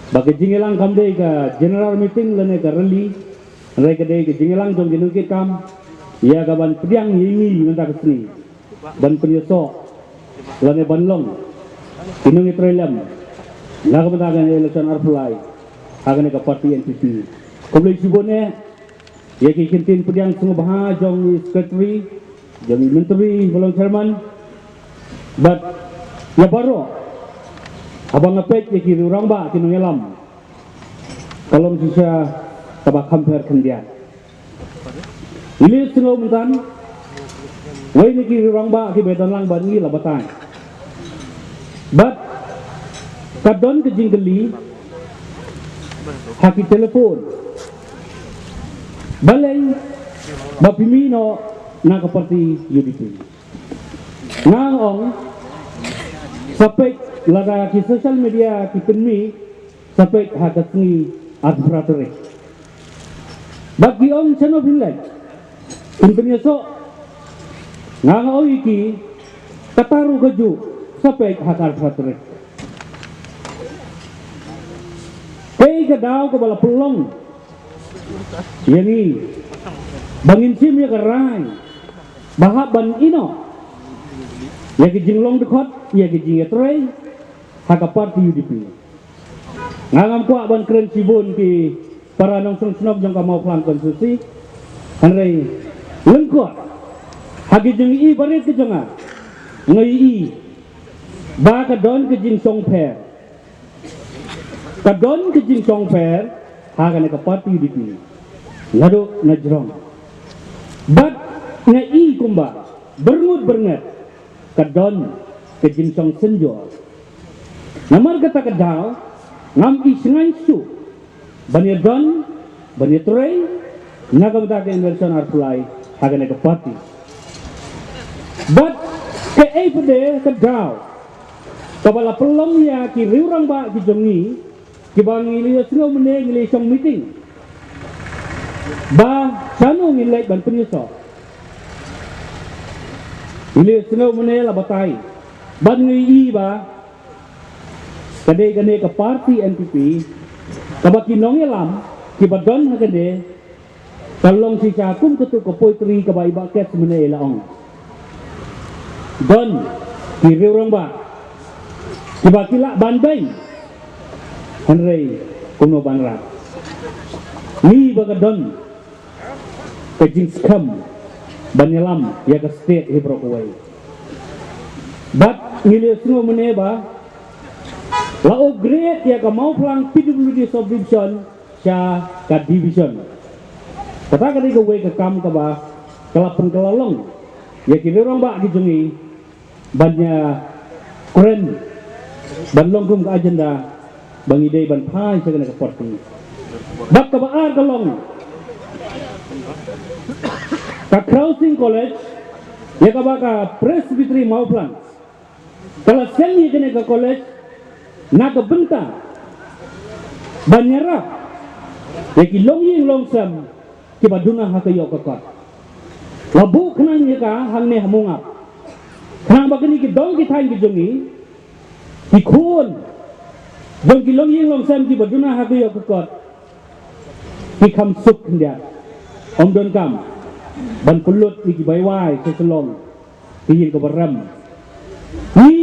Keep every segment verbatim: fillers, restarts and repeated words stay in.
Ba ka jingïalang kam dei ka general meeting lane ka rally, hynrei ka dei ka jingïalang jong ki nongkitkam ïa ka ban pdiang ïa ngi mynta ka sngi ban pynïasoh lane ban long ki nongïatreilang na ka bynta ka election arphew lai ha kane ka party N P P. Khublei shibun eh ïa ki kyntien pdiang sngewbha jong i secretary, jong i myntri ba long chairman, bad ïa baroh. Haba nga peit ïa ki rangbah ki nongïalam, ka long shisha kaba kham pher khyndiat. Ngi la sngew mynta wei na ki rangbah kiba don lang bad ngi la batai. Bad ka don ka jingkylli ha ki telephone, balei ba phi mih noh na ka party U D P? Nga ong, sa peit lada ki social media ki pynmih, sa peit ha ka sngi arphew phra tarik. Bad ki ong, shano phin leit? Phin pynïasoh? Nga ong ïa ki, kata ruh kajuh, sa peit ha ka arphew phra tarik. Kaei ka daw kaba la pynlong ïa ngi ba ngin shim ïa ka rai ba hap ban ïehnoh ïa ka jinglong dkhot, ïa ka jingïatrei ha ka party U D P? Nga ngam kwah ban kren shibun ki para nongshong shnong jong ka Mawphlang constituency, hynrei lyngkot ha ki jingi barit ki jong nga, nga ïohi ba ka don ka jingshongpher. Ka don ka jingshongpher ha kane ka party U D P naduh na jrong. Bad nga i kumba byrngut byrngut ka don ka jingshong synjor. Namar kata ka daw ngam i sngewsuk ban ïadon, ban ïatrei na ka bynta ka election arphew lai ha kane ka party. Bad kaei pat de ka daw kaba la pynlong ïa ki rangbah ki jong ngi, kiba ngi la ïohsngew mynne, ngi la shong meeting ba shano ngin leit ban pynïasoh. Ngi la ïohsngew mynne la batai, bad ngi i ba ka dei kane ka party N P P, kaba ki nongïalam kiba don ha kane ka long shisha kum katto ka poetry kaba i Bah Kets mynne i la ong. Don ki rangbah kiba ki lah ban beiñ, hynrei kumno ban rah? Ngi ba ka don ka jingskhem ban ïalam ïa ka state hi baroh kawei. Bad ngi la ïohsngew mynne ba la upgrade ïa ka Mawphlang P W D subdivision sha ka division. Kata ka dei kawei ka kam kaba ka la pynkylla long ïa ki rangbah ki jong ngi ban ïakren, ban long kum ka agenda ba ngi dei ban phai sha kane ka party. Bad kaba ar ka long ka Crossing College, ïa kaba ka Presbytery Mawphlang ka la seng ïa kane ka college na ka bynta ban ïarap ïa ki longïing longsem kiba duna ha ka ïoh ka kot. La buh khnang ïa ka hangne ha Mongap, khnang ba kine ki dong ki thaiñ ki jong ngi, ki khun jong ki longïing longsem kiba duna ha ka ïoh ka kot, ki kham suk khyndiat. Ym donkam ban pynlut ïa ki bai wai sha Shillong, ki ïing kaba rem. Ngi,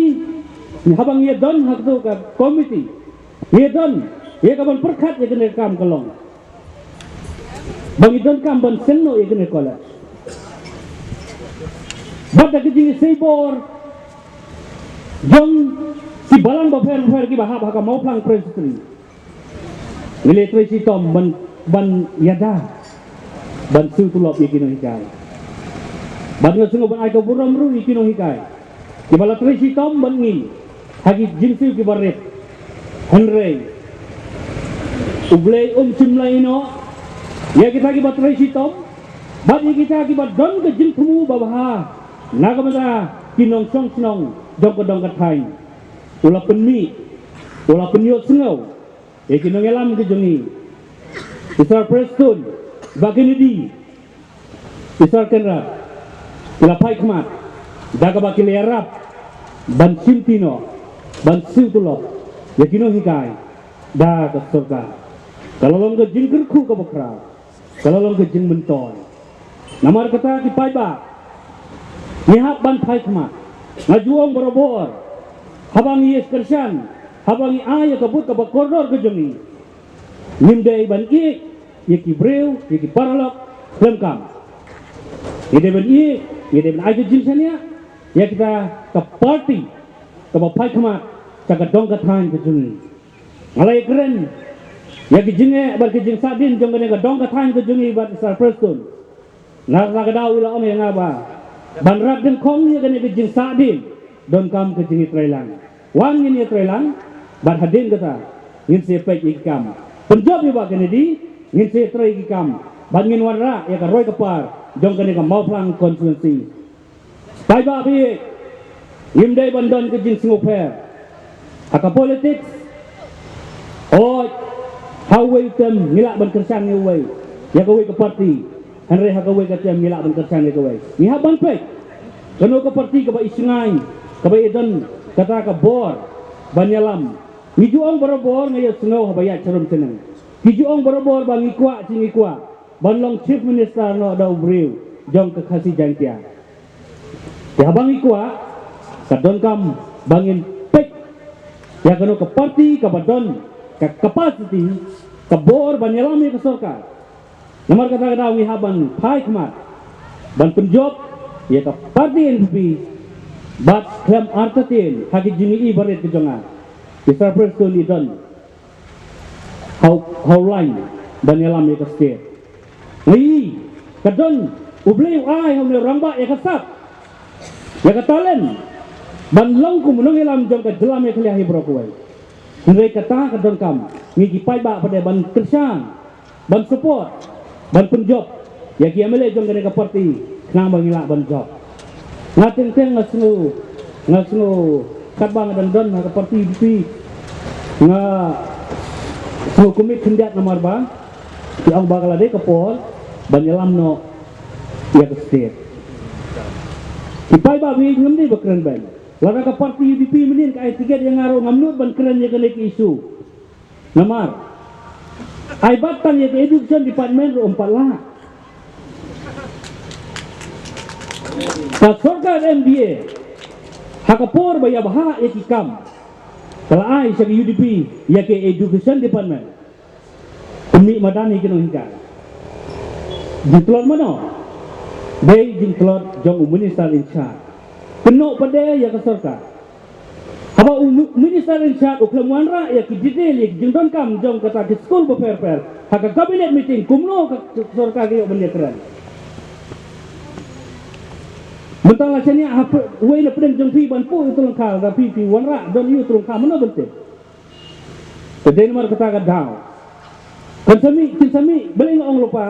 ngi haba ngi ïadon ha kato ka komiti, ngi ïadon ïa ka ban pyrkhat ïa kane ka kam ka long ba ngi donkam ban seng noh ïa kane ka college. Bad da ka jingïasei bor jong ki balang bapher bapher kiba hap ha ka Mawphlang Presbytery, ngi la trei shitom ban, ban ïada ban siew tulop ïa ki nonghikai. Bad nga sngewbha ban ai ka burom ruh ïa ki nonghikai kiba la trei shitom bad ngi ha ki jingsiew kiba rit. Hynrei U Blei um shym la ïehnoh ïa kita kiba trei shitom bad ïa kita kiba don ka jingthmu babha na ka bynta ki nongshong shnong jong ka dong ka thaiñ. U la pynmih, u la pynïohsngew ïa ki nongïalam ki jong ngi, i Sir Prestone, Bah Kennedy, i Sir Conrad, ki la phai khmat da kaba ki la ïarap ban shimti noh, ban siew tulop ïa ki nonghikai. da ka sorkar. Ka la long ka jingkyrkhu kaba khraw, ka la long ka jingmyntoi. Namar kata ki paidbah, ngi hap ban phai khmat. Nga ju ong barabor, haba ngi ïa kyrshan, haba ngi ai ïa ka vote kaba kordor ka jong ngi, ngim dei ban ïeit ïa ki briew, ïa ki paralok khlem kam. Ngi dei ban ïeit, ngi dei ban ai ka jingshaniah ïa kita ka party kaba phai khmat sha ka dong ka thaiñ ka jong ngi. Nga la ïakren ïa ki jingeh bad ki jingsahdien jong kane ka dong ka thaiñ ka jong ngi bad Sir Prestone. Namar kata ka daw i la ong ïa nga ba ban rat dyngkhong ïa kane ka jingsahdien, donkam ka jingïatreilang. Wan ngin ïatreilang, bad hadien kata ngin sa peit ïa ki kam. Pynjop ïa Bah Kennedy, ngin sa trei ïa ki kam, bad ngin wanrah ïa ka roi ka par jong kane ka Mawphlang constituency. Paidbah ba ïeit, ngim dei ban don ka jingsngewpher ha ka politics. Hooid, ha uwei u term ngi lah ban kyrshan ïa uwei, ïa kawei ka party. Hynrei ha kawei ka term ngi lah ban kyrshan ïa kawei. Ngi hap ban peit kano ka party kaba ishngaiñ, kaba ïadon kata ka bor ban ïalam. Ngi ju ong barabor, nga ïohsngew haba ïaid sharum shaneng, ki ju ong barabor ba ngi kwah, shi ngi kwah ban long Chief Minister noh da u briew jong ka Khasi Jaiñtia. Te haba ngi kwah, ka donkam ba ngin peit ïa kano ka party kaba don ka capacity, ka bor ban ïalam ïa ka sorkar. Namar kata ka daw ngi hap ban phai khmat ban pynjop ïa ka party N P P bad khlem artatien ha ki jingïohi barit ka jong nga, i Sir Prestone i don ha u, ha u line ban ïalam ïa ka state. Nga ïohi ka don U Blei u ai ha une u rangbah ïa ka sap, ïa ka talent ban long kum u nongïalam jong ka jylla Meghalaya hi baroh kawei. Hynrei kata ka donkam ngi ki paidbah pat de ban kyrshan, ban support, ban pynjop ïa ki M L A jong kane ka party khnang ba ngi lah ban jop. Nga teng teng nga sngew, nga sngew katba nga dang don ha ka party U D P, nga sngew commit khyndiat namar ba ki ong ba ka la dei ka por ban ïalam noh ïa ka state. Ki paidbah ba ïeit, ngam dei ba kren beiñ. Lada ka party U D P mynnin ka ai ticket ïa nga ruh ngam nud ban kren ïa kane ka issue. Namar ai bat tang ïa ka education department ruh ym pat lah. Ka sorkar M D A ha ka por ba ïa bha ïa ki kam ka la ai sha ka U D P ïa ka education department. Pynmih madan ïa ki nonghikai. Jingtlot mano? Dei jingtlot jong u minister in charge. Kynnoh pat de ïa ka sorkar. Haba u mi-, minister in charge u khlem wanrah ïa ki detail ïa ki jingdonkam jong kata ki skul bapher bapher ha ka cabinet meeting, kumno ka sorkar ka ïoh ban ïakren? Mynta la shaniah ha py-, uwei na pdeng jong phi ban poi u tyllong kha, da phi phi wanrah don ïa u tyllong kha, mano ban tip? Te dei namar kata ka daw kan sa mih, kin sa mih, balei nga ong lypa,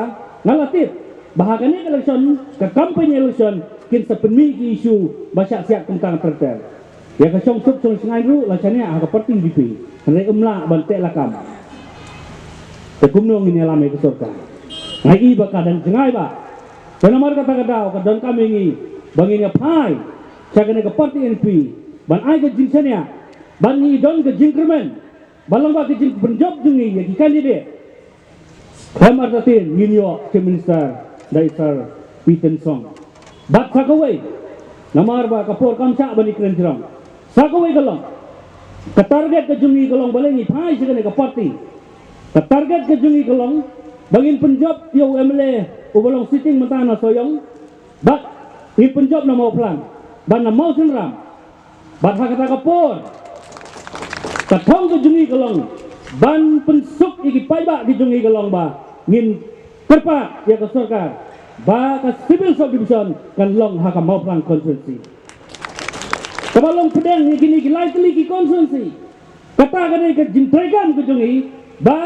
nga la tip ba ha kane ka election, ka campaign election, kin sa pynmih ki issue ba shah siat kumta ter ter. Ïa ka shong suk shong shngaiñ ruh la shaniah ha ka party U D P, hynrei ym lah ban teh lakam. Te kumno ngin ïalam ïa ka sorkar? Nga i ba ka dang jngai ba. Te namar kata ka daw ka donkam ïa ngi ba ngin ïa phai sha kane ka party N P P ban ai ka jingshaniah, ban ngi don ka jingkyrmen, ba long ba ka jingpynjop jong ngi ïa ki candidate. Khlem artatien ngin ïoh Chief Minister da i Sir P Tynshong. Bad sa kawei, namar ba ka por kam shah ban ïakren jrong. Sa kawei ka long, ka target ka jong ngi ka long balei ngi phai sha kane ka party. Ka target ka jong ngi ka long ba ngin pynjop ïa u M L A uba long sitting mynta na Sohiong, bad ngin pynjop na Mawphlang bad na Mawsynram. Bad ha kata ka por, ka thong ka jong ngi ka long ban pynsuk ïa ki paidbah ki jong ngi, ka long ba ngin kyrpad ïa ka sorkar ba ka civil subdivision kan long ha ka Mawphlang constituency. Kaba long pdeng ïa kine ki lai tylli ki constituency, kata ka dei ka jingtreikam ka jong ngi ba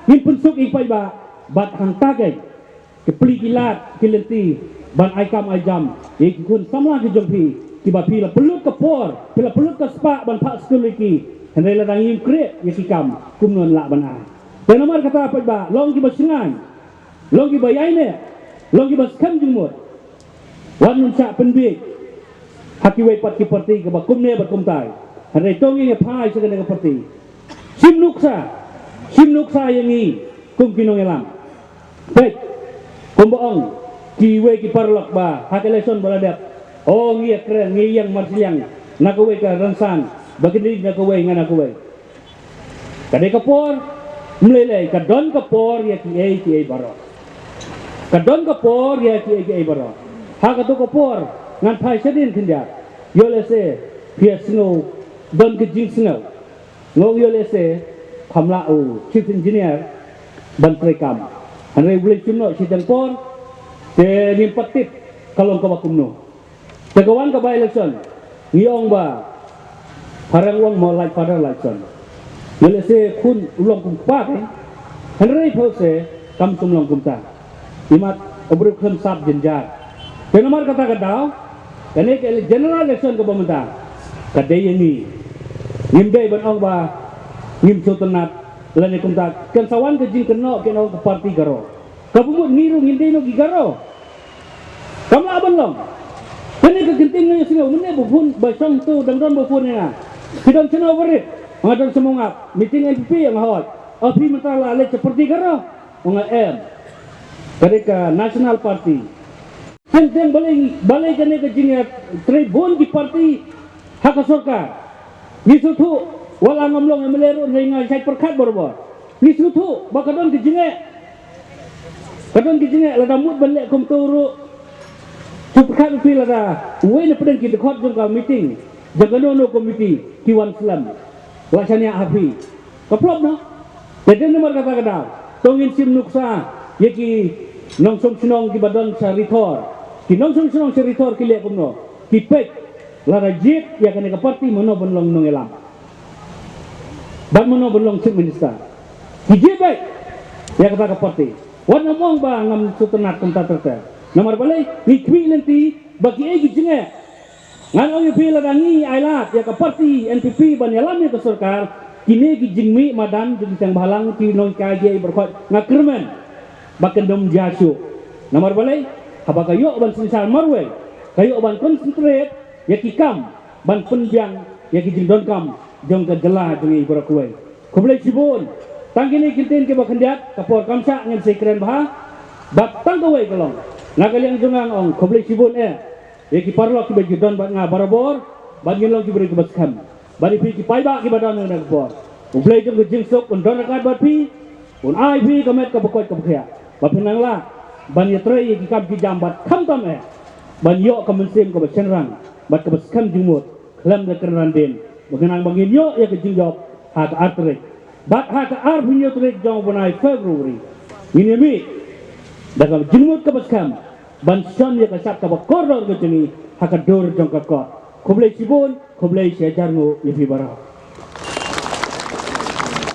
ngin pynsuk ïa ki paidbah. Bad hangta keiñ ki plie ki lad ki lynti ban ai kam ai jam ïa ki khun samla ki jong phi, kiba phi la pynlut ka por, phi la pynlut ka spah ban phah skul ïa ki. Hynrei lada ngim khreh ïa ki kam, kumno ngin lah ban ai? Te namar kata paidbah, long kiba shngaiñ, long kiba ïaineh, long kiba skhem jingmut, wat ngin shah pynbiej ha kiwei pat ki party kaba kumne bad kumtai. Hynrei to ngin ïa phai sha kane ka party. Shim nuksa, Shim nuksa ïa ngi kum ki nongïalam. Peit, kumba ong kiwei ki paralok ba ha ka election ba la dep, o ngi ïakren, ngi ïeng marshiliang na kawei ka rynsan, ba kin ïeng na kawei, nga na kawei. Ka dei ka por, ym lei lei, ka don ka por ïa kiei kiei baroh. Ka don ka por ïa kiei kiei baroh. Ha kato ka por ngan phai shadien khyndiat. Ïoh lehse phi ïa sngew, don ka jingsngew. Nga ong ïoh lehse pham lah u chief engineer ban trei kam. Hynrei U Blei shim noh shiteng por, te ngim pat tip ka long kaba kumno. Te ka wan ka by election, ngi ong ba phareng u ong mo, like father like son. Ïoh lehse khun u long kum kpa, hynrei phi ïoh se kam shym long kumta. Imat u briew khlem sap jynjar. Te namar kata ka daw, kane ka ele-, general election kaba mynta ka dei ïa ngi. Ngim dei ban ong ba ngim sngewtynnat lane kumta. Kan sa wan ka jingkynnoh, kin ong ka party Garo. Kaba mut ngi ruh ngin dei noh ki Garo. Kam lah ban long. Kane ka kyntien nga ïohsngew mynne ba bun ba shong tu dang don ba phone ïa nga. Phi don shano barit? Nga don sha Mawngap. Meeting N P P nga hoi. O phi mynta la leit sha party Garo? Nga em. Ka dei ka National Party. Teng teng balei, balei kane ka jingïatrei bun ki party ha ka sorkar. Ngi sngewthuh, wat la ngam long M L A ruh hynrei nga shait pyrkhat barabor. Ngi sngewthuh ba ka don ka jingeh. Ka don ka jingeh, lada mut ban leh kumto ruh. Shu pyrkhat ïa phi, lada uwei na pdeng ki dkhot jong ka meeting, jong kano kano ka committee, ki wan slem. La shaniah ha phi. Ka plop noh. Te dei namar kata ka daw, to ngin shim nuksa ïa ki nongshong shnong kiba don sha Ri Thor. Ki nongshong shnong sha Ri Thor ki leh kumno? Ki peit, lada jied ïa kane ka party, mano ban long nongïalam bad mano ban long chief minister. Ki jied beit ïa kata ka party. Wat nym ong ba ngam sngewtynnat kumta ter ter. Namar balei? Ngi khmih lynti ba kiei ki jingeh. Ngan ong ïa phi, lada ngi ai lad ïa ka party N P P ban ïalam ïa ka sorkar, kine ki jingmih madan jong ki seng bhalang, ki nonghikai, kiei baroh, nga kyrmen ba kan ym jia shuh. Namar balei? Haba ka ïoh ban synshar marwei, ka ïoh ban concentrate ïa ki kam ban pynbiang ïa ki jingdonkam jong ka jylla jong ngi baroh kawei. Khublei shibun. Tang kine ki ktien kiba khyndiat, ka por kam shah, ngin sa kren bha. Bad tang kawei ka long, na ka liang jong nga nga ong khublei shibun eh ïa ki paralok kiba ju don bad nga barabor, bad ngin long ki briew kiba skhem. Bad ïa phi ki paidbah kiba don ha kane ka por, U Blei jong ka jingsuk un don ryngkat bad phi, un ai phi ka met kaba koit kaba khiah, ba phin nang lah ban ïatrei ïa ki kam ki jam, bad khamtam eh ban ïoh ka mynsiem kaba shynrang bad kaba skhem jingmut khlem da kynran dien, ba khnang ba ngin ïoh ïa ka jingjop ha ka ar tarik. Bad ha ka arphew hynñiew tarik jong u bnai February, ngin ïa mih da ka jingmut kaba skhem ban shon ïa ka shap kaba kordor ka jong ngi ha ka dur jong ka kot. Khublei shibun, khublei shihajar nguh ïa phi baroh.